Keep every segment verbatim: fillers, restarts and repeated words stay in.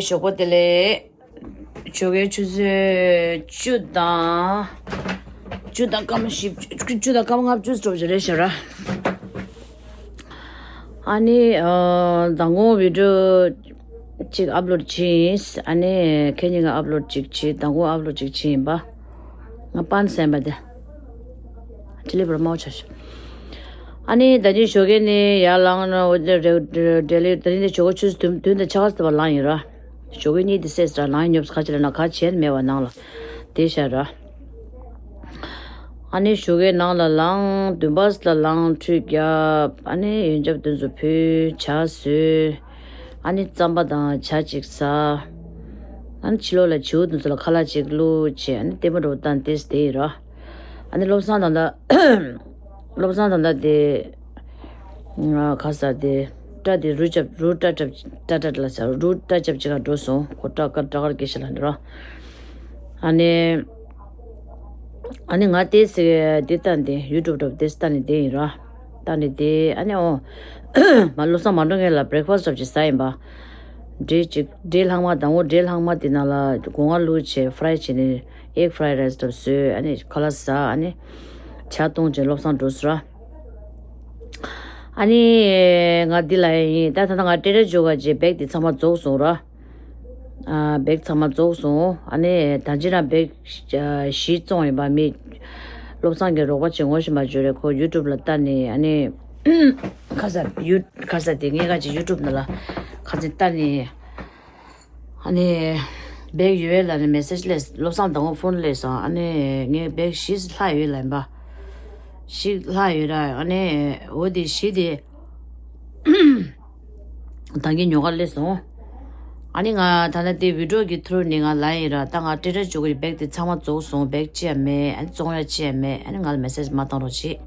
ཞོགས་པ་བདེ་ལེགས། ཞོགས་ཀའི་ཆུ་ཚོད་བཅུ་དང་། བཅུ་དང་སྐར་མ་བཞི། བཅུ་དང་སྐར་མ་ལྔ་བཅུ་ཙམ་ཞིག་རེད་ཤག་ར། ཨ་ནི་ཨ་མདང་དགོང་བི་ཌི་ཡོ་གཅིག་ཨབ་ལོཌ་བྱས་ཡིན། ཨ་ནི་ཁེ་ཉིན་ག་ཨབ་ལོཌ་གཅིག་བྱས། མདང་དགོང་ཨབ་ལོཌ་གཅིག་བྱས་ཡིན་པ། ང་པན་སེམས་པ་དེ། ཊི་ལི་བར་མའོ་ཆ་ཤོག་ཨ་ནི་ད་ཅི་ཞོགས་ཀས་ནི་ཡར་ལངས་ན་འོ་དེ་རེ་རེ་ལེ་ད་ནི་དེ་ཞོགས་ཀ་ཆུ་ཚོད་བདུན་བདུན་དང་ཕྱེད་ཀ་ཙམ་པ་ལངས་ཡིན་ར། ཞོགས་ཀས་གཉིད་དེ་སད་ར། ལངས་ཉོབ་ཁ་ཆེ་ལ་ན་ཁ་ཆེན་མེད་བ་ནང་ལ་དེ་ཤ་ར། ཨ་ནི་ཞོགས་ཀས་ནང་ལ་ལངས། བདུན་པ་ལ་ལངས། ཁྲུས་བརྒྱབ། ཨ་ནི་ཡོན་ཆབ་དེ་ཚོ་ཕུལ། ཇ་བཟོས། ཨ་ནི་རྩམ་པ་དང་ཇ་གཅིག་ཟ། ཨ་ནི་ཕྱི་ལོགས་ལ་བྱིའུ་དེ་ཚོ་ལ་ཁ་ལག་གཅིག་བླུགས་བྱས། ཨ་ནི་ལྟད་མོ་འདྲ་པོ་བལྟས་ཏེ་དེ་ཡིན་ར། ཨ་ནི་བློ་བཟང་ད་ལྟ་བློ་བཟང་ད་ལྟ་དེ་ང་ཁ་ས་དེ་སྐྲ་དེ་རུ་རྐྱབ། རུ་སྐྲ་རྐྱབ། སྐྲ་སྐྲ་ལ་ས་རུ་སྐྲ་རྐྱབ་ཅིག་ག་འགྲོ་སོང་། ཁོ་སྐྲ་དཀར་སྐྲ་དཀར་སྐྱེ་ཤ་ལ་འདི་ར། ཨ་ནི་ཨ་ནི་ང་དེ་སི་དེ་ལྟ་ནི་དེ་ཡུ་ཊུབ་འདྲ་པོ་དེ་ལྟ་ནི་དེ་ཡིན་ར། ལྟ་ནི་དེ་ཨ་ནི་ཨོ་མ་བློ་བཟང་མ་འགྲོ་སྔོན་ལ་བྷི་རེག་ཕ་སི་འདྲ་པོ་ཅིག་ཟ་ཡིན་པ། འབྲས་ཅིག་འབྲས་ལྷག་མ་དང་པོ་འབྲས་ལྷག་མ་དེ་ནང་ལ་སྒོ་ང་བླུགས་བྱས་ཕ་རའི་བྱས་ནས་ཨེག་ཕ་རའི་རའི་སི་འདྲ་པོ་བཟོས། ཨ་ནི་ཁ་ལག་ཟ། ཨ་ནི་ཇ་བཏུང་བྱས་བློ་བཟང་འགྲོ་སོང་ར། ཨ་ནི་ང་འདི་ལ་ཡིན། ད་ད་ལྟ་ང་ཊེ་ཊར་ཇོ་ག་ཅེ་བེག་དེ་ཚང་མ་རྫོགས་སོང་ར། ཨ་བེག་ཚང་མ་རྫོགས་སོང་། ཨ་ནི་ད་ཅི་རང་བེག་བཞི་བཙོང་ཡིན་པ། མི་བློ་བཟང་གི་རོགས་པ་ཅིག་ངོ་ཤེས་པ་ཅིག་ཡོད་རེད། ཁོ་ཡུ་ཊུབ་ལ་ལྟ་ནས་ཨ་ནི་ཁ་ས་ཡུ་ཁ་ས་དེ་ངས་ཁ་ཅིག་ཡུ་ཊུབ་ནང་ལ་ཁ་ཅིག་ལྟ་ནས། ཨ་ནི་བེག་ཡོད་ལ་ནི་མེ་སེ་ཇི་སླེབས། བློ་བཟང་དང་པོ་ཕོན་སླེབས་སོང་། ཨ་ནི་ངས་བེག་བཞི་ལྷག་ཡོད་ལ་ཡིན་པ། བཞི་ལྷག་ཡོད་ར། ཨ་ནི་འོ་དེ་བཞི་དེ་ད་གིན་ཉོ་གར་སླེབས་སོང་། ཨ་ནི་ང་ད་ལྟ་དེ་བི་ཌི་ཡོ་གི་ཐུ་རུ་ནས་ང་ལབ་ཡིན་ར། ད་ང་ཊེ་ཊར་ཇོ་གི་བེག་དེ་ཚང་མ་རྫོགས་སོང་། བེག་ཅི་ཡང་མེད། ཨ་ནི་བཙོང་ཡ་ཅི་ཡང་མེད། ཨ་ནི་ང་ལ་མེ་སེ་ཇི་མ་བཏང་རོགས་བྱེད།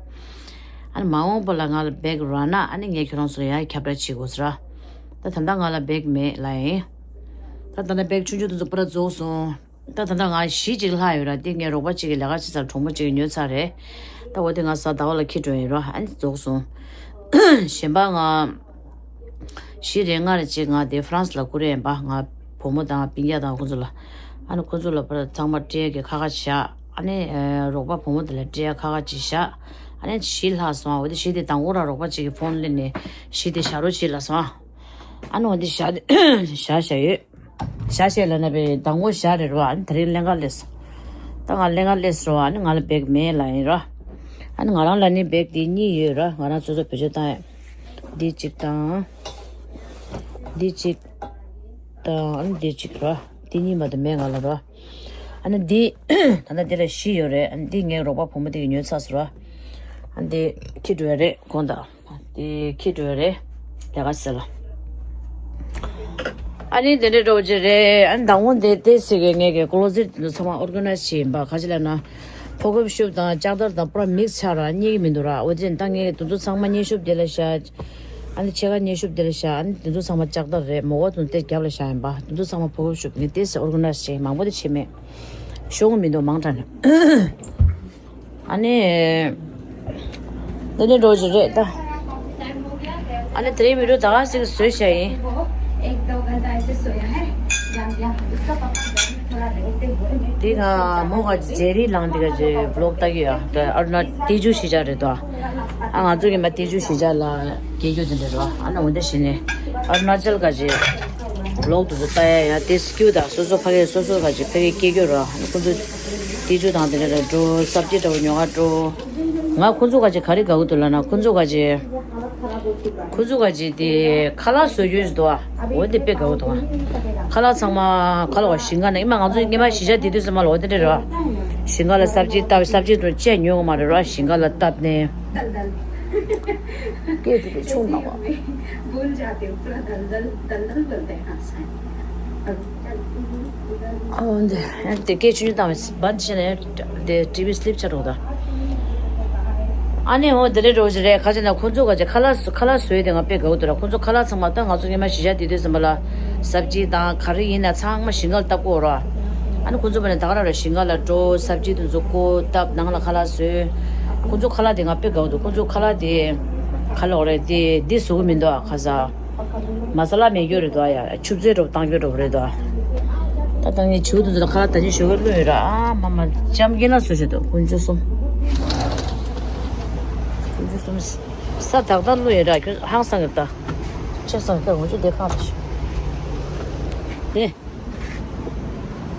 ཨ་ནི་མ་འོངས་པ་ལ་ང་ལ་བེག་རག་ན་ཨ་ནི་ངས་ཁྱོད་རང་ཚོ་ཡང་ཁྱབ་བསྒྲགས་བྱེད་དགོས་ཟེར་ར། ད་ད་ལྟ་ང་ལ་བེག་མེད་ལབ་ཡིན། ད་ད་ལྟ་བེག་ཆུང་ཆུང་དེ་ཚོ་པུ་ར་རྫོགས་སོང་། ད་ད་ལྟ་ང་བཞི་ཅིག་ལྷག་ཡོད་ར། དེ་ངའི་རོགས་པ་ཅིག་གི་ལས་ཀ་བྱེད་སར་གྲོང་པ་ཅིག་གིས་ཉོས་ཚར་རེད། ད་འོ་དེ་ང་གཟའ་ཟླ་བ་ལ་འཁྱེར་འགྲོ་ཡིན་ར། ཨ་ནི་རྫོགས་སོང་། གཞན་པ་ང་བཞི་རེ་ལྔ་རེ་ཅིག་ང་དེ་ཧྥ་རན་སི་ལ་བསྐུར་ཡིན་པ། ང་བུ་མོ་དང་སྤུན་ཀྱག་དང་ཁོ་ཚོ་ལ། ཨ་ནི་ཁོ་ཚོ་ལ་ཕར་ཚང་མ་སྤྲད་ཀྱི་ཁ་ཁ་བཞག་ཨ་ནི་རོགས་པ་བུ་མོ་དེ་ལ་སྤྲད་ཡ་ཁ་ཁ་ཅིག་བཞག་ཨ་ནི་བཞི་ལྷག་སོང་། འོ་དེ་བཞི་དེ་དང་པོ་ར་རོགས་པ་ཅིག་གི་ཕོན་སླེབས་ནས་བཞི་དེ་བཞག་རོགས་བྱེད་ལབ་སོང་། ཨ་ནི་འོ་དེ་བཞག་བཞག་བཞག་ཡོད། བཞག་བཞག་ལབ་ན་པའི་མདང་དགོང་བཞག་རེད་རོ། ཨ་ནི་དེ་རིང་ལེན་ག་སླེབས་སོང་། ད་ང་ལེན་ག་སླེབས་སོང་། ཨ་ནི་ང་ལ་བེག་མེད་ལབ་ཡིན་རོ། ཨ་ནི་ང་རང་ལ་ནི་བེག་དེ་གཉིས་ཡོད་རོ། ང་རང་སོ་སོ་བེད་སྤྱོད་བཏང་ཡ། འདི་གཅིག་དང་། འདི་གཅིག་དང་། ཨ་ནི་འདི་གཅིག་རོ། འདི་གཉིས་མ་གཏོགས་མེད་ང་ལ་རོ། ཨ་ནི་འདི་ད་ལྟ་འདི་ལ་བཞི་ཡོད་རེད། ཨ་ནི་འདི་ངའི་རོགས་པ་བུ་མོ་དེ་གིས་ཉོས་ཚར་སོང་རོ། ཨ་ནི་འདི་ཁྱེར་འགྲོ་ཡ་རེད་དགོངས་དག་དེ་ཁྱེར་འགྲོ་རེད། ལས་ཀ་ཟེར་ལ། ཨ་ནི་དེ་འདྲ་འགྲོ་རྒྱུ་རེད། ཨ་ནི་མདང་དགོང་དེ་དེ་ཟེར་གི་ངས་གི་ཀོ་ལོ་ཟེར་དེ་ཚོ་ཚང་མ་ཨོར་ག་ནའི་ཛི་བྱས་ཡིན་པ། ག་ཅི་ལབ་ན་ཕོ་ཁབ་ཤུབས་དང་ལྕགས་དར་དང་པུ་ར་མིག་སི་ཆགས་ར་རྙེད་ཀྱི་མི་འདུག་ར། འོ་དེ་ད་ངས་དེ་ཚོ་ཚང་མ་སྙན་ཤུབས་དེ་ལ་བཞག་ཨ་ནི་ཕྱེད་ཀ་སྙན་ཤུབས་དེ་ལ་བཞག་ཨ་ནི་དེ་ཚོ་ཚང་མ་ལྕགས་དར་རེད། མོ་གོ་དེ་ཚོ་དེ་རྒྱབ་ལ་བཞག་ཡིན་པ། དེ་ཚོ་ཚང་མ་ཕོ་ཁབ་ཤུབས། ངས་དེ་ཟེར་ཨོར་ག་ནའི་ཛི་བྱས། མང་པོ་དེ་བྱས་མེད། ཤོང་མི་འདུག་མང་དྲགས་ནས། ཨ་ནི། འདི་ནི་འགྲོ་གི་རེད་ད། ཨ་ནི་དེ་རིང་བི་ཌི་ཡོ་ད་ག་ཟིག་བཟོས་བཞག་ཡིན། འདི་ང་མོ་ག་ཇེ་རི་ལང་དེ་ག་ཇེ་བི་ལོག་ལྟ་གི་ཡོད། དེ་ཨ་རུ་ན་ཏེ་ཇུ་གཞིས་ཆགས་རེད་དོ། ཨ་ང་ཚོ་གི་མ་ཏེ་ཇུ་གཞིས་ཆགས་ལ་སྐྱེས་རྒྱུ་དེ་འདྲ་རོ། ཨ་ན་འོ་འདི་བྱས་ནས་ཨ་རུ་ན་ཅལ་ག་ཇེ་བི་ལོག་དེ་ཚོ་ལྟ་ཡ་ཡ་དེ་སི་ཀྱུ་དང་སོ་སོ་ཕ་གི་སོ་སོ་ག་ཇེ་ཕ་གི་སྐྱེས་རྒྱུ་རོ། ཨ་ནི་ཁོ་ཚོ་ཏེ་ཇུ་དང་དེ་འདྲ་ལ་འགྲོ། སབ་ཇི་འདྲ་བོ་ཉོ་ག་འགྲོ། ང་ཁོ་ཚོ་ག་ཅིག་ག་རེ་དགའ་གི་འདུག་ལབ་ན། ཁོ་ཚོ་ག་ཅིག་ཁོ་ཚོ་ག་ཅིག་དེ་ཁ་ལག་བཟོ་རྒྱུ་ཞིག་འདུག་ཨ། འོ་དེ་དཔེ་དགའ་གི་འདུག་ཨ། ཁ་ལག་ཚང་མ་ཁ་ལག་བ་ཞིང་ཁ་ནས་ཨི་མ་ང་ཚོ་སྔོན་མ་གཞིས་ཆགས་དེ་དུས་ཙམ་པ་ལ་འོ་དེ་འདྲ་རེད་བ། ཞིང་ཁ་ལ་སབ་ཇི་བཏབ། སབ་ཇི་དུ་ཅེ་ཉོ་གི་མ་རེད་བ། ཞིང་ཁ་ལ་བཏབ་ནས། སྐད་དེ་དེ་ཆུང་ནག་པ། ཨོ་འདི་དེ་སྐད་ཆུང་ཆུང་བཏང་བས་བར་ཕྱིན་ནས་དེ་ཊི་ཝི་སི་ལིབ་ཆགས་འགྲོ་ད། ཨ་ནི་འོ་དེ་འདྲ་འགྲོ་གི་རེད། ག་ཅི་ན་ཁོ་ཚོ་ག་ཅིག་ཁ་ལག་ཁ་ལག་བཟོས་དེ་ང་དཔེ་དགའ་བོ་འདུག་ར། ཁོ་ཚོ་ཁ་ལག་ཚང་མ་ད་ང་ཚོ་སྔོན་མ་གཞིས་ཆགས་དེ་དུས་ཙམ་པ་ལ་སབ་ཇི་དང་ག་རེ་ཡིན་ན་ཚང་མ་ཞིང་ཁ་ལ་བཏབ་གོ་ར། ཨ་ནི་ཁོ་ཚོ་བ་ནས་ད་ག་རང་ར་ཞིང་ཁ་ལ་འགྲོ། སབ་ཇི་དེ་ཚོ་བརྐོ་བཏབ། ནང་ལ་ཁ་ལག་བཟོས། ཁོ་ཚོ་ཁ་ལག་དེ་ང་དཔེ་དགའ་བོ་འདུག་ཁོ་ཚོ་ཁ་ལག་དེ་ཁ་ལག་རེད་དེ་འདི་བཟོ་གི་མི་འདུག་ཨ་ཁ་ས། མ་ས་ལ་མེད་རྒྱུ་རེད་དོ། ཡ་ཆུ་ཚོད་དྲུག་བཏང་རྒྱུ་འགྲོ་གི་རེད་དོ། ད་ད་ངས་བྱིའུ་དེ་ཚོ་ལ་ཁ་ལག་ད་ཅི་ཞོ་ག་བླུགས་ཡོད་ར། ཨ་མ་མ་ལྕམ་རྒན་ལགས་བཟོས་བྱས་འདུག་དཀོན་མཆོག་གསུམ། དཀོན་མཆོག་གསུམ། ས་ཏག་ཏག་བླུགས་ཡོད་ར། ཁྱོད་ཧང་སང་གི་ད། ཆེ་སང་གི་ད་ངོ་ཆུ་དེ་ཁང་དུ་ཞིག་དེ།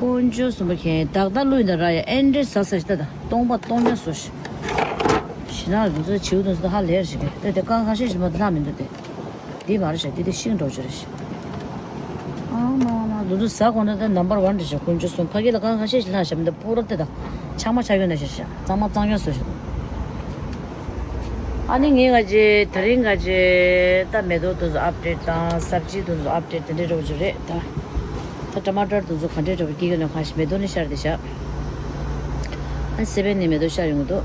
དཀོན་མཆོག་གསུམ་པོ་ཁྱེད་ཏག་ཏག་བླུགས་ཡོད་ད་ར། ཡ་ཨེ་འདྲས་ཟ་ཟ་ཞིག་ད་ད་སྟོང་པ་སྟོང་ཉག་བཟོས་ཤིག་ཞི་ན་ར་དེ་ཚོ་བྱིའུ་དེ་ཚོ་ཧ་ལས་ར་ཞིག་གི་དེ་དེ་ཀ་ཁ་ཤས་ཞིག་མ་ད་ལྷག་མི་འདུག་དེ། འདི་མ་རེད་ཤག་འདི་དེ་ཤིང་འགྲོ་རྒྱུ་རེད་ཤག་ཨ་མ་མ་མ། འདི་ཚོ་ཟ་དགོས་ན་ད་ནམ་པར་ཝན་རེད་ཤག་དཀོན་མཆོག་གསུམ། ཕ་གི་ལ་གང་ཁ་ཤས་ཤིག་ལྷག་ཤག་མི་འདུག་པུ་རོ་དེ་དང་ཆང་མ་ཆག་ཡོད་ན་ཤག་ཤག་གཙང་མ་གཙང་ཡོད་བཟོས་ཤག་ཨ་ནི་ངས་ག་ཅེ་དེ་རིང་ག་ཅེ་ད་མེ་ཏོག་དེ་ཚོ་ཨབ་ཌེཊ་དང་སབ་ཇི་དེ་ཚོ་ཨབ་ཌེཊ་དེ་འདྲས་འགྲོ་རྒྱུ་རེད་ད། ད་ཊ་མ་ཊར་དེ་ཚོ་ག་འདྲས་འདྲ་པོ་སྐྱེ་གི་ན་གང་ཞིག་མེ་ཏོག་ནི་ཤར་དེ་ཤག་ཨ་སེ་བན་ནི་མེ་ཏོག་ཤར་ཡོང་གི་འདུག་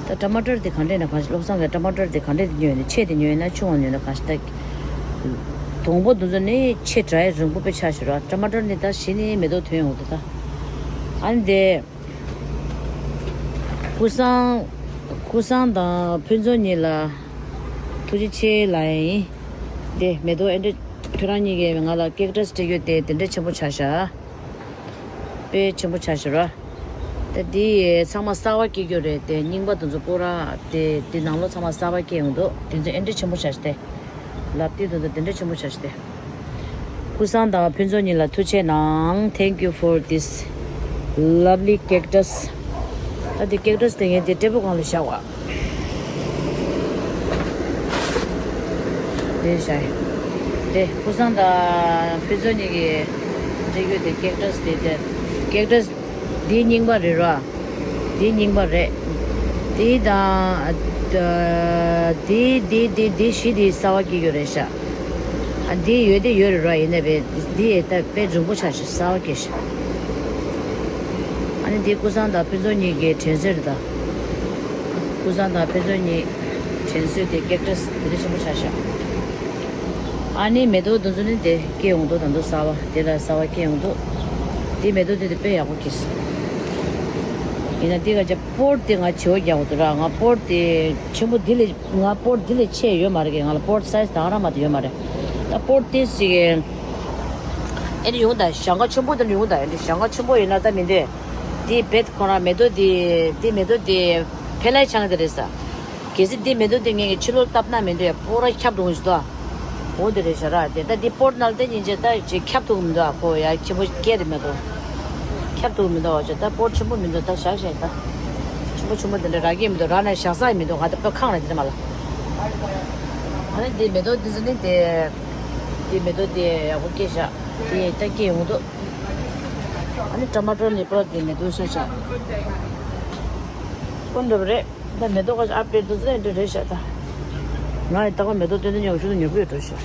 ད་ཊ་མ་ཊར་དེ་ག་འདྲས་ན་གང་ཞིག་བློ་བཟང་གིས་ཊ་མ་ཊར་དེ་ག་འདྲས་དེ་ཉོས་ནས་ཆེ་དེ་ཉོས་ན་ཆུང་བ་ཉོས་ན་གང་ཞིག་ད་དང་པོ་དེ་ཚོ་ནི་ཆེ་དྲགས་རིང་པོ་དཔེ་ཆགས་ཤིག་ར། ཊ་མ་ཊར་ནི་ད་གཞི་ནས་མེ་ཏོག་ཐོན་ཡོང་གི་འདུག་ད་ཨ་ནི་དེ། ཀུ་སང་། ཀུ་སང་དང་ཕུན་ཚོགས་གཉིས་ལ་ཐུགས་རྗེ་ཆེ་ལབ་ཡིན། དེ་མེ་ཏོག་ཨེ་འདྲ་ཁྱོད་རང་གཉིས་ཀྱིས་ང་ལ་ཀེག་ཊས་སྤྲད་རྒྱུ་དེ་དེ་འདྲ་ཆེན་པོ་ཆགས་ཤག་དཔེ་ཆེན་པོ་ཆགས་ཤག་ར། དེ་འདི་ཚང་མ་གསར་པ་སྐྱེ་རྒྱུ་རེད་དེ། རྙིང་པ་དེ་ཚོ་པོ་ར་དེ་དེ་ནང་ལོགས་ཚང་མ་གསར་པ་སྐྱེ་ཡོང་འདུག་དེ་ཚོ་ཨེ་འདྲ་ཆེན་པོ་ཆགས་ཤག་དེ། ལབ་དེ་དེ་ཚོ་དེ་འདྲ་ཆེན་པོ་ཆགས་ཤག་དེ། ཀུ་སང་དང་ཕུན་ཚོགས་གཉིས་ལ་ཐུགས་རྗེ་གནང་། Thank you for this lovely cactus. ད་དེ་ཀེག་ཊས་དེ་ངས་དེ་ཊེ་བལ་སྒང་ལ་བཞག་པ། དེ་བཞག་དེ་ཀུ་སང་དང་ཕུན་ཚོགས་གཉིས་ཀྱིས་སྤྲད་རྒྱུ་དེ་ཀེག་ཊས་དེ་དེ་ཀེག་ཊས་འདི་རྙིང་པ་རེད་ར། འདི་རྙིང་པ་རེད། འདི་དང་། འདི་འདི་འདི་འདི་བཞི་འདི་གསར་པ་སྐྱེ་རྒྱུ་རེད་ཤག་ཨ་འདི་ཡོད་དེ་ཡོད་རེད་ར། ཡིན་ནའི་དཔེ་འདི་ད་དཔེ་རིང་པོ་ཆགས་ཤག་གསར་པ་སྐྱེས་ཤག་ཨ་ནི་འདི་ཀུ་སང་དང་ཕུན་ཚོགས་གཉིས་ཀྱི་དྲན་གསོ་རེད་ད། ཀུ་སང་དང་ཕུན་ཚོགས་གཉིས་དྲན་གསོ་དེ་ཀེག་ཊས་དེ་འདྲ་ཆེན་པོ་ཆགས་ཤག་ཨ་ནི་མེ་ཏོག་དེ་ཚོ་ནི་དེ་སྐྱེ་ཡོང་འདུག་ད་དུང་གསར་པ་དེ་ལ་གསར་པ་སྐྱེ་ཡོང་འདུག་འདི་མེ་ཏོག་འདི་དེ་དཔེ་ཡག་པོ་སྐྱེས་སོང་། ཡིན་ན་འདི་ག་ཅེ་པོཊ་དེ་ང་བྱེ་བ་རྒྱག་དགོས་འདུག་ར། ང་པོཊ་དེ་ཆེན་པོ་འདི་ལས་ང་པོཊ་འདི་ལས་ཆེ་ཡོད་མ་རེད་གི། ང་ལ་པོཊ་སའི་ཛི་དང་ར་མ་དེ་ཡོད་མ་རེད། ད་པོཊ་དེ་ཞིག་ཨེ་འདྲ་ཡོང་ད་ཞང་ཁ་ཆེན་པོ་དེ་འདྲ་ཡོང་ད། ཨེ་འདྲ་ཞང་ཁ་ཆེན་པོ་ཡིན་ན་ད་མི་འདོད། འདི་བེད་ཁོ་རང་མེ་ཏོག་འདི་འདི་མེ་ཏོག་འདི་ཕལ་ཆེར་ཆང་དེ་རེད་ས། གལ་སྲིད་འདི་མེ་ཏོག་འདི་ངས་ཀྱི་ཕྱི་ལོགས་བཏབ་ན་མི་འདོད་ཡ་པོ་ར་ཁྱབ་འགྲོ་གི་འདུག་འོ་འདི་རེད་ཤག་ར། དེ་ད་འདི་པོཊ་ནང་ལ་བསྟན་ཉིན་བྱས་ད་ཅིག་ཁྱབ་ཐུབ་མི་འདུག་ཨ་ཁོ་ཡ་ཆེན་པོ་སྐད་རེད་མེ་ཏོག་ཁྱབ་ཐུབ་མི་འདུག་འོ་ཅེ་ད་པོཊ་ཆེན་པོ་མི་འདུག་ད་བཞག་བཞག་ད། ཆེན་པོ་ཆེན་པོ་དེ་འདྲ་རག་གི་མི་འདུག་རག་ན་བཞག་ས་ཡི་མི་འདུག་ང་ད་པོཊ་ཁང་ལ་དེ་འདྲ་མ་ལ། ཨ་ནི་འདི་མེ་ཏོག་འདི་ཚོ་ནི་དེ། འདི་མེ་ཏོག་དེ་ཡག་པོ་སྐྱེས་ཤག་དེ་ད་སྐྱེས་ཡོང་འདུག་ཨ་ནི་ཊ་མ་ཊར་ནི་པོ་ར་དེ་མེ་ཏོག་ཤ་ཤ། ཀུན་འདྲ་པོ་རེད། ད་མེ་ཏོག་ཁ་ཤས་ཨབ་ཌེཊ་དུ་ཟེར་འདྲ་རེད་ཤག་ད། ང་ཡི་ཏག་པ་མེ་ཏོག་སྟོན་དུ་ཉོ་ཤུ་དུ་ཉོ་གི་ཡོད་འགྲོ་ཤག་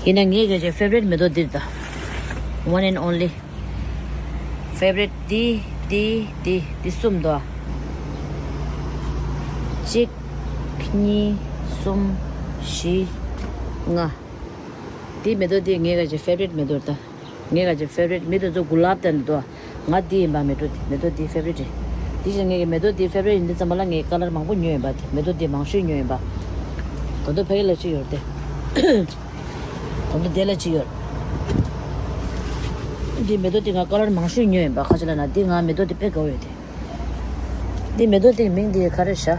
ཡིན་ན་ངའི་གལ་ཆེ་ཕེ་བ་རིཊ་མེ་ཏོག་འདིར་ད། One and only ཕེ་བ་རིཊ་འདི་འདི་འདི་འདི་གསུམ་འདུག་གཅིག་གཉིས། གསུམ། བཞི། ལྔ། འདི་མེ་ཏོག་འདི་ངའི་གལ་ཆེ་ཕེ་བ་རིཊ་མེ་ཏོག་ད། ངའི་གལ་ཆེ་ཕེ་བ་རིཊ་མི་དེ་ཚོ་གུ་ལབ་དེ་འདུག་ང་འདི་ཡིན་པ་མེ་ཏོག་འདི་མེ་ཏོག་འདི་ཕེ་བ་རིཊ་རེད། དེ་བཞིན་ངའི་མེ་ཏོག་འདི་ཕེ་བ་རིཊ་ཡིན་དུས་ཙམ་པ་ལ་ངས་ཀ་ལར་མང་པོ་ཉོས་ཡིན་པ། དེ་མེ་ཏོག་འདི་མང་ཤོས་ཉོས་ཡིན་པ། ད་དུང་ཕ་གི་ལ་གཅིག་ཡོད་རེད་དེ། ད་དུང་དེ་ལ་གཅིག་ཡོད། འདི་མེ་ཏོག་འདི་ང་ཀ་ལར་མང་ཤོས་ཉོས་ཡིན་པ། ཁ་ཅིག་ལ་ན་འདི་ང་མེ་ཏོག་འདི་དཔེ་དགའ་བོ་ཡོད་དེ། འདི་མེ་ཏོག་འདི་མིང་འདི་ག་རེ་ཤག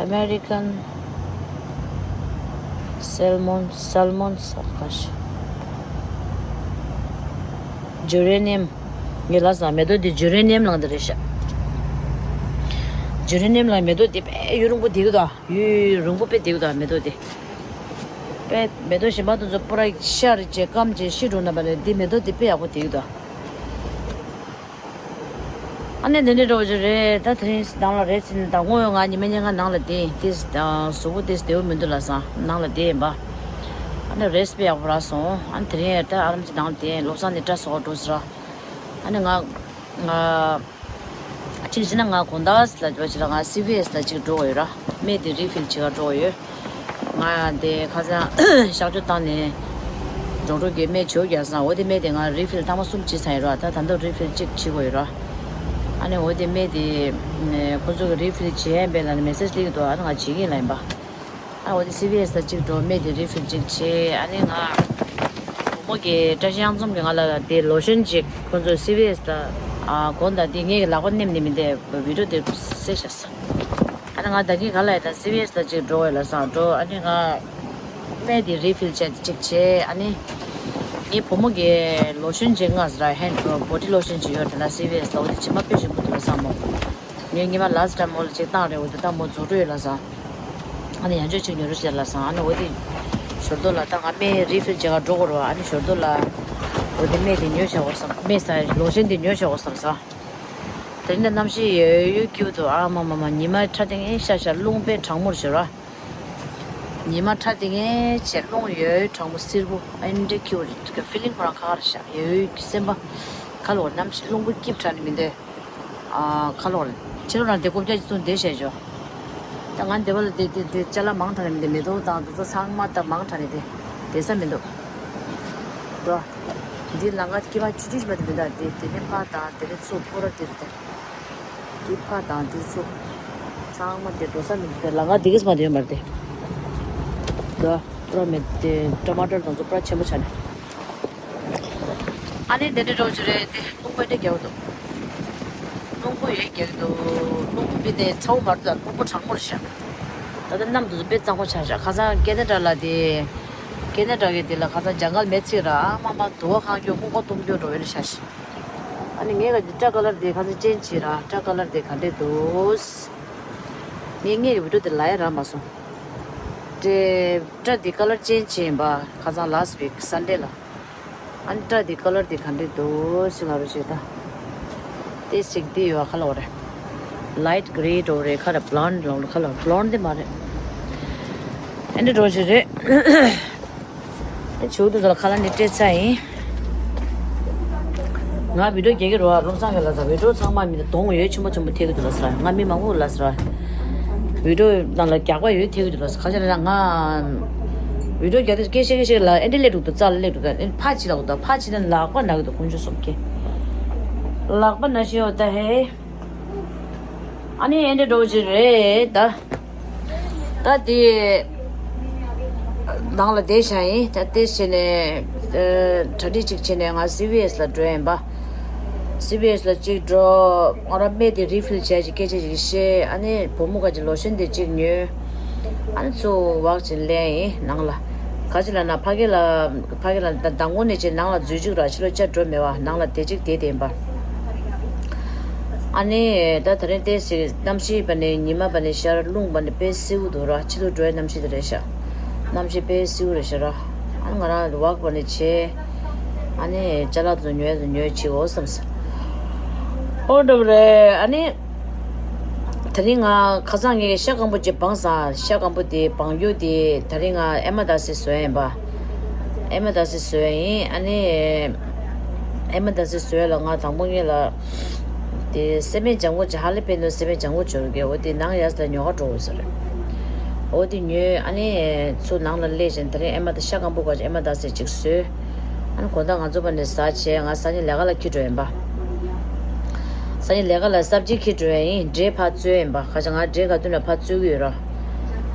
American Salmon Salmon བསམ་ཁ་ཤག Geranium ངས་ལབ་སོང་། མེ་ཏོག་འདི་Geranium ལབ་འདི་རེད་ཤག Geranium ལ་མེ་ཏོག་འདི་དཔེ་ཡུན་རིང་པོ་འདི་གི་དང་ཡུན་རིང་པོ་དཔེ་འདི་གི་དང་མེ་ཏོག་འདི། དཔེ་མེ་ཏོག་གཞན་པ་དེ་ཚོ་པུ་ར་ཤར་བྱས་སྐམ་བྱས་ཤི་འགྲོ་ན་པ་ནས་འདི་མེ་ཏོག་འདི་དཔེ་ཡག་པོ་འདི་གི་དང་། ཨ་ནི་འདི་འདྲ་འགྲོ་རྒྱུ་རེད། ད་དེ་རིང་ནང་ལ་རེད་ཟིན་ད་དངོས་ཡོད་ང་ཉི་མ་ཉིན་ང་ནང་ལ་བསྡད་ཡིན་ཏིས་གཟུགས་པོ་ཏིས་བདེ་བོ་མི་འདུག་ལབ་སོང་ནང་ལ་བསྡད་ཡིན་པ། ཨ་ནི་རེས་པེ་ཡག་པོ་རག་སོང་། ཨ་ནི་དེ་རིང་ད་ཨ་རམ་གྱི་ནང་ལ་བསྡད་ཡིན། བློ་བཟང་ནི་སྐྲ་བཟོ་བར་འགྲོ་ཟེར་ར། ཨ་ནི་ང་ང་ཕྱིན་ཕྱིན་ན་ང་དགོང་དག་ལ་བྱས་ལ་ང་སི་བི་ཨེས་ལ་ཅིག་འགྲོ་དགོས་ཡོད་ར། སྨན་དེ་རི་ཕིལ་བྱེད་ག་འགྲོ་དགོས་ཡོད། ང་དེ་ཁ་སང་གཤག་བཅོས་བཏང་ནས་ཌོག་ཊར་གྱིས་སྨན་བྱེད་རྒྱག་སོང་། འོ་དེ་སྨན་དེ་ང་རི་ཕིལ་ཐེངས་མ་གསུམ་བྱས་ཚར་ཡོད་ར། ད་ད་དུང་རི་ཕིལ་གཅིག་བྱེད་དགོས་ཡོད་ར། ཨ་ནི་འོ་དེ་སྨན་དེ་ཁོ་ཚོ་གི་རི་ཕིལ་བྱེད་ཡས་པས་ལབ་ནས་མེ་སེ་ཇི་སླེབས་འདུག་ཨ་ནི་ང་བྱེད་ཀྱི་ཡིན་ལབ་ཡིན་པ། ཨ་འོ་དེ་སི་བི་ཨེས་ལ་གཅིག་འགྲོ། སྨན་དེ་རི་ཕིལ་གཅིག་བྱེད། ཨ་ནི་ང་བུ་མོ་གི་བཀྲ་ཤིས་གཡང་འཛོམས་ཀྱི་ང་ལ་དེ་ལོ་ཤན་ཅིག་ཁོ་ཚོ་སི་བི་ཨེས་ལ་ཨ་གོང་དང་དེ་ངེད་ཀྱི་ལག་པ་ནེམ་ནེམ་མི་འདས་བི་ཌིའོ་དེ་གསལ་བཞག་ས། ཨ་ནི་ང་ད་གིན་ག་ལ་ཡ་ད་སི་བི་ཨེས་ལ་གཅིག་འགྲོ་བས་ལབ་སོང་འགྲོ། ཨ་ནི་ང་སྨན་དེ་རི་ཕིལ་བྱས་ཏེ་གཅིག་བྱས། ཨ་ནི་ངའི་བུ་མོ་གི་ལོ་ཤན་ཅིག་མངགས་ཟེར། ཧེན་ཌི་བོ་ཌི་ལོ་ཤན་ཅིག་ཡོད་དེ་ལ་སི་བི་ཨེས་ལ་འོ་དེ་ཇི་མ་དཔེ་ཞིམ་པོ་འདུག་ལབ་སོང་མོ། ངས་ཉི་མ་ལ་སི་ཊི་ཊའིམ་མོ་ལ་ཅིག་བཏང་རེད། འོ་དེ་ད་མོ་རྫོགས་འགྲོ་ཡོད་ལབ་སོང་། ཨ་ནི་ཡང་ཅིག་ཉོ་རོགས་བྱེད་ལབ་སོང་། ཨ་ནི་འོ་དེ་ཞོར་དུ་ལ་ད་ང་སྨན་རི་ཕིལ་བྱེད་ག་འགྲོ་དགོས་རེད་བ། ཨ་ནི་ཞོར་དུ་ལ་འོ་དེ་སྨན་དེ་ཉོས་བཞག་དགོས་བསམ། སྨན་ཟ་ལོ་ཤན་དེ་ཉོས་བཞག་དགོས་བསམ་སོང་། དེ་རིང་ད་གནམ་གཤིས་ཡོད་ཡོད་སྐྱིད་པོ་འདུག་ཨ་མ་མ་མ། ཉི་མ་ཁྲ་ཐིང་ངེ་ཤར་ཤར། རླུང་དཔེ་གྲང་མོ་རེད་བ། ཉི་མ་ཁྲ་ཐིང་ངེ་བྱས། རླུང་ཡོད་ཡོད་གྲང་མོ་སིལ་པོ། ཨ་ནི་འདྲ་སྐྱིད་པོ་རེད། ཕི་ལིང་ཁོ་རང་ཁ་ཁ་རེད་ཤག་ཡོད་ཡོད་སེམས་པ་ཁ་ལོག་གནམ་གཤིས་རླུང་པོ་སྐྱིད་དྲགས་ནི་མི་འདུག་ཨ་ཁ་ལོག་རེད། ཕྱི་ལོགས་ན་དེ་རྐུབ་བཀྱག་ཅིག་བཙུགས་བསྡད་བྱས་ཆོག་ད་ང་འདི་བ་ལ་དེ་དེ་དེ་ཅ་ལག་མང་དྲགས་ནི་མི་འདུག་མེ་ཏོག་དང་དེ་ཚོ་ཚང་མ་ད་མང་དྲགས་ནི་དེ་བསྡད་ས་མི་འདུག་འགྲོ། འདི་ལམ་ཁ་སྐྱིད་པ་ཆུང་ཆུང་ཞིག་མ་དེ་མི་འདུག་དེ་དེ་ནས་ཕར་དང་དེ་ནས་ཚུར་སྤོ་ར་དེ་རེད་དེ། འདི་ཕར་དང་འདི་ཚུར། ཚང་མ་དེ་འགྲོ་ས་མི་འདུག་དེ་ལམ་ཁ་དེ་གིས་མ་དེ་ཡོད་མ་རེད་དེ། འགྲོ། སྤོ་ར་མེད་དེ་ཊ་མ་ཊར་དང་ཚོ་སྤོ་ར་ཆེན་པོ་ཆགས་ནས། ཨ་ནི་དེ་འདྲ་འགྲོ་རྒྱུ་རེད་དེ། རླུང་པོ་འདི་རྒྱག་འདུག་རླུང་པོ་ཡོད་རྒྱག་འདུག་རླུང་པོ་མི་དེ་ཚ་བོ་མ་རེད་ད། རླུང་པོ་གྲང་མོ་རེད་ཤག་ད་ལྟ་གནམ་དུས་ཚོད་དཔེ་གཙང་པོ་ཆགས་ཤག་ཁ་སང་ཀེ་ན་ཌ་ལ་དེ། ཀེ་ན་ཌ་གི་དེ་ལ་ཁ་སང་ཇང་གལ་མེ་ཚིག་ར་མ་མ་དུ་བ་ཁང་སྐྱོ་སྨུག་པ་གཏུམ་སྐྱོ་འགྲོ་བའི་རེད་ཤག་ཨ་ནི་ངས་ག་དེ་སྐྲ་ཀ་ལར་དེ་ཁ་སང་ཅེན་ཇི་བྱས་ར། སྐྲ་ཀ་ལར་དེ་ག་འདྲས་འདུག་ངས་ངས་ཀྱི་བི་ཌིའོ་དེ་ལ་ཡ་རག་མ་སོང་། དེ་སྐྲ་དེ་ཀ་ལར་ཅེན་ཇི་བྱས་ཡིན་པ། ཁ་སང་ལ་སི་ཊི་ཝིག་སན་ཌེ་ལ། ཨ་ནི་སྐྲ་དེ་ཀ་ལར་དེ་ག་འདྲས་འདུག་ཟེར་ང་རོ་བྱེད་ད། ཏེ་ཞིག་འདི་ཡོད་ཁ་ལོ་རེད། ལའིཊ་གྷི་རེ་འགྲོ་རེད། ཁ་ལ་བྷ་ལོན་ཌི་ལོང་ཁ་ལ་བྷ་ལོན་ཌི་འདི་མ་རེད། ཨ་འདྲས་འགྲོ་བྱེད་རེད། ཨ་ཆུ་དུ་ཚོ་ལ་ཁ་ལ་ནི་སྤྲད་ཚར་ཡིན། ང་བི་ཌིའོ་རྒྱག་གི་རོ། བློ་བཟང་གི་ལ་ས་བི་ཌིའོ་ཚང་མ་མི་དང་གདོང་ཡོད་ཆེན་པོ་ཆེན་པོ་ཐེག་གི་འདུག་ལ་ས། ང་མི་མང་པོ་ལ་ས། བི་ཌིའོ་ནང་ལ་རྒྱག་པ་ཡོད་ཐེག་གི་འདུག་ལ་ས། ཁ་ཤས་ལ་ང་བི་ཌིའོ་རྒྱག་དུས་སྐད་ཤེག་སྐད་ཤེག་ལ་ཨེ་འདྲ་སླེབས་འདུག་ཏུ་རྩ་ལ་སླེབས་འདུག་ཨེ་ཕ་ཅི་ལ་འདུག་ཕ་ཅི་ལ་ལག་པ་ན་གི་འདུག་ཁོང་ཚོ་སོགས་ཀྱི་ལག་པ་ན་ཤི་ཡོད་ད་ཧེ། ཨ་ནི་ཨེ་འདྲ་འགྲོ་གི་རེད་ད། ད་དེ་ནང་ལ་བསྡད་བཞག་ཡིན། ད་དེ་བྱས་ནས་གྲ་སྒྲིག་ཅིག་བྱས་ནས་ང་སི་བི་ཨེས་ལ་འགྲོ་ཡིན་པ། སི་བི་ཨེས་ལ་གཅིག་འགྲོ། ང་རང་སྨན་དེ་རི་ཕིལ་བྱས་ཅིག་སྐད་ཆ་ཅིག་བཤད། ཨ་ནི་བུ་མོ་ག་ཅིག་ལོ་ཤན་དེ་གཅིག་ཉོས། ཨ་ནི་ཚུར་ཝག་ཅིག་ལེན་ཡིན་ནང་ལ། ག་ཅིག་ལ་ན་ཕ་གི་ལ་ཕ་གི་ལ་ད་མདང་དགོང་ནས་ཅིག་ནང་ལ་འཛུལ་ཅིག་ར་ཕྱི་ལོགས་བཅར་འགྲོ་མེད་བ། ནང་ལ་བསྡད་ཅིག་བསྡད་དེ་ཡིན་པ། ཨ་ནི་ད་ད་རིང་ཏོག་ཙམ་གནམ་གཤིས་པ་ནས་ཉི་མ་པ་ནས་ཤར། རླུང་པ་ནས་དཔེ་བསིལ་པོ་འདུག་ར། ཕྱི་ལོགས་འགྲོ་ཡའི་གནམ་གཤིས་དེ་རེད་ཤག་གནམ་གཤིས་དཔེ་བསིལ་པོ་རེད་ཤག་ར། ཨ་ང་རང་ཝག་པ་ནས་བྱས། ཨ་ནི་ཅ་ལག་ཚོ་ཉོས་ཚོ་ཉོས་བྱེད་འོ་བསམ་སོང་། ཨོ་འདྲ་པོ་རེད། ཨ་ནི་དེ་རིང་ང་ཁ་སང་ངས་ཤ་སྐམ་པོ་ཅིག་སྦངས་སོང་། ཤ་སྐམ་པོ་དེ་སྦང་རྒྱུ་དེ་ད་རིང་ང་ཨེ་མ་དཱ་སི་བཟོ་ཡ་ཡིན་པ། ཨེ་མ་དཱ་སི་བཟོ་ཡ་ཡིན། ཨ་ནི་ཨེ་མ་དཱ་སི་བཟོ་ཡ་ལ་ང་དང་པོ་ངེད་ལ་དེ་སེ་མེད་ལྗང་གུ་ཅིག་ཧ་ལས་པའི་ནོ་སེ་མེད་ལྗང་གུ་འབྱོར་གི། འོ་དེ་ནང་ཡར་ལ་ཉོ་ག་འགྲོ་དགོས་ས་རེད། འོ་དེ་ཉོས། ཨ་ནི་ཚུར་ནང་ལ་སླེབས་བྱས་ད་རིང་ཨེ་མ་དཱ་ཤ་སྐམ་པོ་ག་ཅིག་ཨེ་མ་དཱ་སི་ཅིག་བཟོས། ཨ་ནི་དགོང་དག་ང་ཚོ་ཕ་ནས་ཟ་བྱས་ང་སང་ཉིན་ལས་ཀ་ལ་འཁྱེར་འགྲོ་ཡིན་པ། སང་ཉིན་ལས་ཀ་ལ་སབ་ཇི་འཁྱེར་འགྲོ་ཡ་ཡིན། འབྲས་ཕར་བཙོས་ཡིན་པ། ཁ་ཅིག་ང་འབྲས་ག་དུས་ན་ཕར་བཙོས་ཀྱི་ཡོད་ར།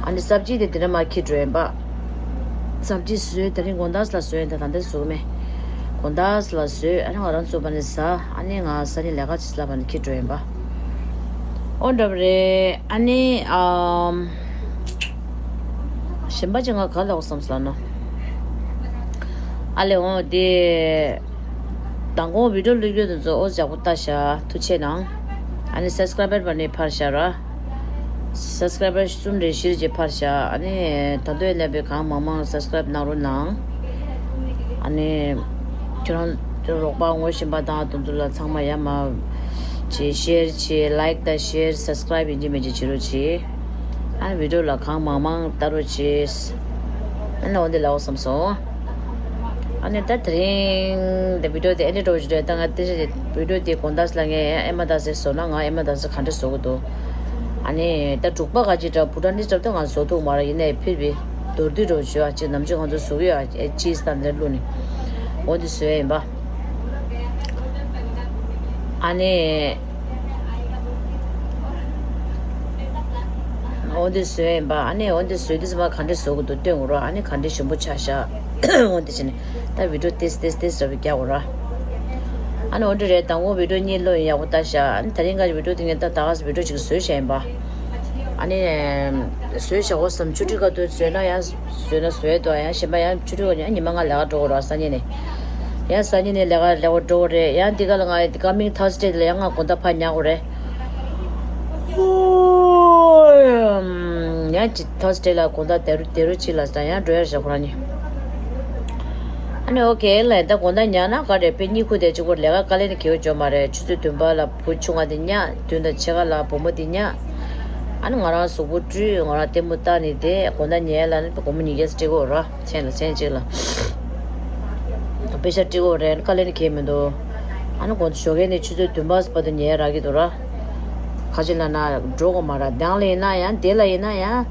ཨ་ནི་སབ་ཇི་དེ་དེ་འདྲ་མར་འཁྱེར་འགྲོ་ཡིན་པ། སབ་ཇི་བཟོས་དེ་རིང་དགོང་དག་ལ་བཟོས་ཡིན། ད་ད་ལྟ་བཟོ་གི་མེད། དགོང་དག་ལ་བཟོས། ཨ་ནི་ང་རང་ཚོ་ཕ་ནས་ཟ། ཨ་ནི་ང་སང་ཉིན་ལས་ཀ་ཅིག་ལ་ཕ་ནས་འཁྱེར་འགྲོ་ཡིན་པ། ཨོ་འདྲ་པོ་རེད། ཨ་ནི་ཨམ། གཞན་པ་ཅིག་ང་ག་ལབ་དགོས་བསམ་སོང་ལབ་ན། ཨ་ལེ་འོ་དེ། མདང་དགོང་བི་ཌིའོ་བླུགས་རྒྱུ་དེ་ཚོ་ཨོ་ཡག་པོ་ལྟ་ཤག་ཐུགས་ཆེ་གནང་། ཨ་ནི་སབ་སི་ཀ་རའི་བར་ནི་འཕར་ཤག་ར། སབ་སི་ཀ་རའི་བར་གསུམ་རེ་བཞི་རེ་ཅིག་འཕར་ཤག་ཨ་ནི་ད་དུང་ཡིན་ན་བས་གང་མང་མང་སབ་སི་ཀ་རའིབ་གནང་རོགས་གནང་། ཨ་ནི་ཁྱོད་རང་ཚོ་རོགས་པ་ངོ་ཤེས་པ་དང་དེ་ཚོ་ལ་ཚང་མ་ཡར་མར་བྱེད། ཤེར་བྱེད། ལའིཀ་དང་ཤེར། སབ་སི་ཀ་རའིབ་ཡིན་གཅིག་མིན་གཅིག་བྱེད་རོགས་བྱེད། ཨ་ནི་བི་ཌིའོ་ལ་གང་མང་མང་ལྟ་རོགས་བྱེད། ཨ་ནི་འོ་འདི་ལབ་དགོས་བསམ་སོང་། ཨ་ནི་ད་དེ་རིང་འདི་བི་ཌིའོ་དེ་ཨེ་འདྲ་འགྲོ་བཞིན་རེད། ད་ང་དེ་བི་ཌིའོ་དེ་དགོང་དག་ལ་ངས་ཨེ་མ་དཱ་སི་བཟོ་ན་ང་ཨེ་མ་དཱ་སི་ག་འདྲ་བཟོ་གི་འདུག་ཨ་ནི་ད་འབྲུག་པ་ག་ཅིག་འདྲ་བུ་ཊ་ནི་སི་འདྲ་ད་ང་བཟོ་ཐུབ་མ་རེད། ཡིན་ནའི་ཕིར་བི་མདོར་བསྡུས་འགྲོ་བཞིན་ཨ་ཅིག་ནམ་ཅིག་ང་ཚོ་བཟོ་གི་ཡོད། ཨེ་ཅིས་དང་འདྲ་བླུགས་ནས་འོ་འདི་བཟོ་ཡ་ཡིན་པ། ཨ་ནི། འོ་འདི་བཟོས་ཡིན་པ། ཨ་ནི་འོ་འདི་བཟོས་དུས་ཙམ་པ་ག་འདྲ་བཟོ་དགོས་འདུག་སྟོན་དགོས་ར། ཨ་ནི་ག་འདྲ་ཞིམ་པོ་ཆགས་ཤག་འོ་འདི་བྱས་ནས་ད་བི་ཌིའོ་ཏིས་ཏིས་ཏིས་ར་བི་རྒྱག་དགོས་ར། ཨ་ནི་འོ་འདི་རེད། དང་པོ་བི་ཌིའོ་གཉིས་བླུགས་ཡིན། ཡག་པོ་ལྟ་ཤག་ཨ་ནི་དེ་རིང་ག་བི་ཌིའོ་དེ་ངས་ད་ད་ག་སེ་བི་ཌིའོ་ཅིག་བཟོས་བཞག་ཡིན་པ། ཨ་ནི་བཟོས་བཞག་གོ་བསམ། ཆུ་ཊི་ག་དུས་བཟོས་ན་ཡང་བཟོས་ན་བཟོས་འདུག་ཡང་གཞན་པ་ཡང་ཆུ་ཊི་ག་ཡང་ཉི་མ་ལྔ་ལས་ཀ་འགྲོ་དགོས་ར། སང་ཉིན་ནས་ཡང་སང་ཉིན་ནས་ལས་ཀ་ལས་ཀ་འགྲོ་དགོས་རེད། ཡང་འདི་ག་ལ་ང་ཀ་མིང་ཐར་སི་ཌེ་ལ་ཡང་ང་དགོང་དག་ཕར་ཉལ་དགོས་རེད། ཡང་ཅི་ཐར་སི་ཌེ་ལ་དགོང་དག་དེ་རུ་དེ་རུ་ཅི་ལ་ས་ཡང་འགྲོ་ཡ་རེད་ཤག་ཁོ་རང་གཉིས། ཨ་ནི་ཨོ་ཁེ་ལ་ད་དགོང་དག་ཉལ་ན་ག་རེད། དཔེ་གཉིད་ཁུག་དེ་གཅིག་པོ་ལས་ཀ་དཀའ་ལས་ནི་གེ་བོ་འཇོག་མ་རེད། ཆུ་ཚོད་བདུན་པ་ལ་བུ་ཆུང་བ་དེ་ཉལ། བདུན་དང་ཕྱེད་ཀ་ལ་བུ་མོ་དེ་ཉལ། ཨ་ནི་ང་རང་གཟུགས་པོ་བཀྲུས། ང་རང་ལྟད་མོ་ལྟ་ནི་དེ་དགོང་དག་ཉལ་ལ་ནི་དགོང་མོ་ཉིས་བརྒྱ་སྤྲད་དགོས་ར། མཚན་ལ་མཚན་གཅིག་ལ། པེ་ཤ་སྤྲད་དགོས་རེད། དཀའ་ལས་ནི་གེ་མི་འདུག་ཨ་ནི་དགོང་དག་ཞོགས་ཀས་ནས་ཆུ་ཚོད་བདུན་པ་བར་དུ་ཉལ་རག་གི་འདུག་ར། ག་ཅི་ལ་ན་འགྲོ་དགོས་མ་ར། དང་ལ་ཡིན་ན་ཡང་དེ་ལ་ཡིན་ན་ཡང་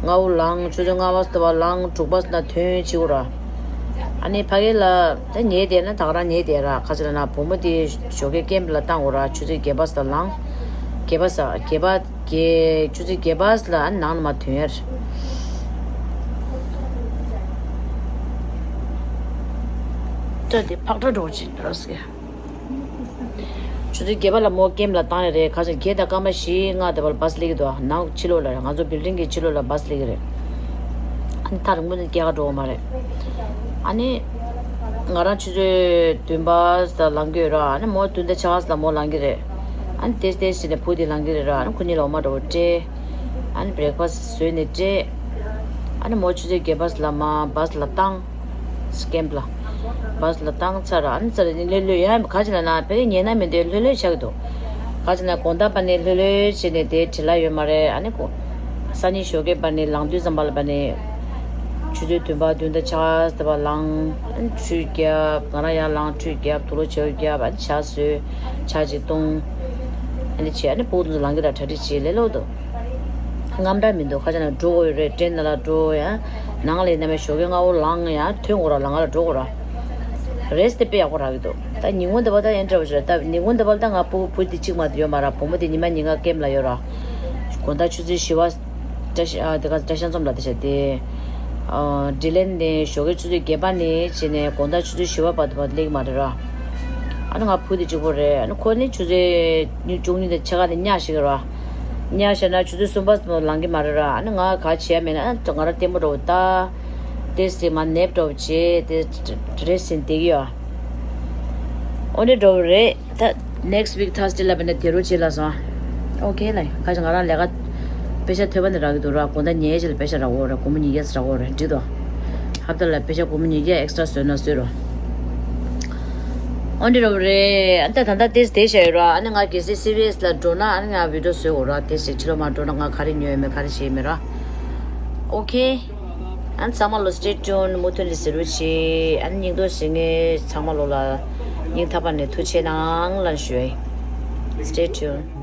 སྔ་པོ་ལངས། ཆུ་ཚོད་ལྔ་པ་ཙམ་པ་ལངས། དྲུག་པ་ཙམ་ན་ཐོན་བྱེད་དགོས་ར། ཨ་ནི་ཕ་གི་ལ་ད་ཉལ་བསྡད་ན་ད་ག་རང་ཉལ་བསྡད་ར། ག་ཅི་ལ་ན་བུ་མོ་དེ་ཞོགས་ཀས་ཀེམ་ལ་བཏང་དགོས་ར། ཆུ་ཚོད་བརྒྱད་པ་ཙམ་ལངས། བརྒྱད་པ་ཙམ་བརྒྱད་པ་བརྒྱད་ཆུ་ཚོད་བརྒྱད་པ་ཙམ་ལ་ཨ་ནི་ནང་ལ་མར་ཐོན་ཡ་རེད། ད་དེ་ཕག་ཁྲ་འགྲོ་བ་ཅིག་འགྲོ་ཟེར། ཆུ་ཚོད་བརྒྱད་པ་ལ་མོ་ཀེམ་ལ་བཏང་ཡ་རེད། ཁ་ཅིག་བརྒྱད་དང་སྐར་མ་བཞི་ལྔ་དེ་བར་བཱས་སླེབས་ཀྱི་འདུག་ནང་ཕྱི་ལོགས་ལ་རེད། ང་ཚོ་བིལ་ཌིང་གི་ཕྱི་ལོགས་ལ་བཱས་སླེབས་ཀྱི་རེད། ཨ་ནི་ཐག་རིང་པོ་ནས་སྐྱེལ་ག་འགྲོ་བ་མ་རེད། ཨ་ནི་ང་རང་ཆུ་ཚོད་བདུན་པ་ལ་ལངས་ཀྱི་ཡོད་ར། ཨ་ནི་མོ་བདུན་དང་ཕྱེད་ཀ་ལ་མོ་ལངས་ཀྱི་རེད། ཨ་ནི་ཏེས་ཏེས་བྱས་ནས་བུ་དེ་ལངས་ཀྱི་རེད་ར། ཨ་ནི་ཁོ་གཉིས་ལ་འོ་མ་འདྲ་བོ་སྤྲད། ཨ་ནི་བྷི་རེག་ཕ་སི་བཟོས་ནས་སྤྲད། ཨ་ནི་མོ་ཆུ་ཚོད་བརྒྱད་པ་ལ་མར་བཱས་ལ་བཏང་། ཀེམ་ལ། བཱས་ལ་བཏང་ཚར། ཨ་ནི་ཚར་ནས་ལྷོད་ལྷོད་ཡ་ག་ཅི་ལ་ན་ཕ་གི་ཉལ་ན་མི་འདོད་ལྷོད་ལྷོད་ཆགས་ཀྱི་འདུག་ག་ཅི་ན་དགོང་དག་པ་ནས་ལྷོད་ལྷོད་བྱས་ནས་དེ་བྲེལ་བ་ཡོད་མ་རེད། ཨ་ནི་གོ་སང་ཉིན་ཞོགས་ཀས་པ་ནས་ལངས་དུས་ཙམ་པ་ལ་པ་ནས་ཆུ་ཚོད་བདུན་པ་བདུན་དང་ཕྱེད་ཀ་ཙམ་པ་ལངས། ཨ་ནི་ཁྲུས་བརྒྱབ། ང་རང་ཡར་ལངས་ཁྲུས་བརྒྱབ། དུག་ལོག་བྱེ་བ་བརྒྱབ། ཨ་ནི་ཇ་བཟོས། ཇ་ཅིག་བཏུང་། ཨ་ནི་བྱས། ཨ་ནི་ཕྲུ་གུ་དེ་ཚོ་ལངས་ཀྱི་ར་གྲ་སྒྲིག་བྱས་ལེ་ལོ་འདུག་རྔམ་དྲག་མི་འདུག་ཁ་ཅིག་ན་འགྲོ་དགོས་རེད། ཏྲེན་ནང་ལ་འགྲོ་ཡ། ནང་ལ་ཡིན་ན་མེད་ཞོགས་ཀས་སྔ་པོ་ལངས་ཡ་ཐོན་དགོས་ར། ལ་ང་ལ་འགྲོ་དགོས་ར། རེས་དེ་དཔེ་ཡག་པོ་རག་གི་འདུག་ད་ཉིན་གུང་འདི་བར་ད་ཡན་འདྲ་བོ་ཞིག་རེད། ད་ཉིན་གུང་འདི་བར་ད་ང་བུ་བུ་དེ་གཅིག་མ་གཏོགས་ཡོད་མ་ར། བུ་མོ་དེ་ཉི་མ་ཉིན་གང་ཀེམ་ལ་ཡོད་ར། དགོང་དག་ཆུ་ཚོད་བཞི་པ། བཀྲ་ཤ་ཨ་དེ་ག་བཀྲ་ཤ་འཛོམས་ལ་དེ་བྱ་དེ། ཨ་ཌི་ལན་ནས་ཞོགས་ཀས་ཆུ་ཚོད་བརྒྱད་པ་ནས་བྱས་ནས་དགོང་དག་ཆུ་ཚོད་བཞི་པ་བར་དུ་བར་སླེབས་མ་རེད་ར། ཨ་ནི་ང་བུ་དེ་གཅིག་པོ་རེད། ཨ་ནི་ཁོ་ནི་ཆུ་ཚོད་ཉི་བཅུ་གཉིས་དང་ཕྱེད་ཀ་ནས་ཉལ་ཤི་གི་ར། ཉལ་ཤི་ན་ཆུ་ཚོད་གསུམ་པ་ཙམ་ལངས་ཀྱི་མ་རེད་ར། ཨ་ནི་ང་ག་བྱེད་ཡ་མེད་ན་ཨ་ང་རང་ལྟད་མོ་འདྲ་བོ་ལྟ། དེ་སྲིད་མ་ནེབ་འདྲ་བོ་བྱེད་དེ་རེད་ཟིན་བསྡད་ཀྱི་ཡོད། ཨོ་ནི་འདྲ་བོ་རེད། ད་next week Thursday ལ་བས་ན་དེ་རུ་བྱེད་ལ་སོང་། ཨོ་ཁེ་ལ་ཁ་ཅིག་ང་རང་ལས་ཀ་པེ་ཤ་ཐོབ་པ་ནི་རག་གི་འདུག་ར། དགོང་དག་ཉལ་ཆེད་ལ་པེ་ཤ་རག་འོ་ར། སྒོར་མོ་ཉིས་བརྒྱ་རག་འོ་ར། འགྲིག་འདུག་ཧབ་ཏ་ལ་པེ་ཤ་སྒོར་མོ་ཉིས་བརྒྱ་ཨེག་སི་ཊ་ར་བཟོས་ན་བཟོས་རོ། ཨོ་འདི་རོ་རེད། ཨ་ད་ད་ད་ཏེས་ཏེས་བྱ་ཡོད་ར། ཨ་ནི་ང་གལ་སྲིད་སི་བི་ཨེས་ལ་འགྲོ་ན་ཨ་ནི་ང་བི་ཌིའོ་བཟོས་འོ་ར། ཏེས་ཏེས་ཕྱི་ལོགས་མ་འགྲོ་ན་ང་ག་རེ་ཉོས་ཡོད་མེད་ག་རེ་བྱས་ཡོད་མེད་ར། ཨོ་ཁེ། ཨ་ཚང་མ་ལོ་stay tuned མུ་མཐུད་ནས་གཟིགས་རོགས་བྱེད། ཨ་ནི་སྙིང་སྟོབས་བྱེད་མཁན་ཚང་མ་ལོ་ལ་སྙིང་ཐག་པ་ནས་ཐུགས་ཆེ་གནང་ལན་ཞུ། Stay tuned.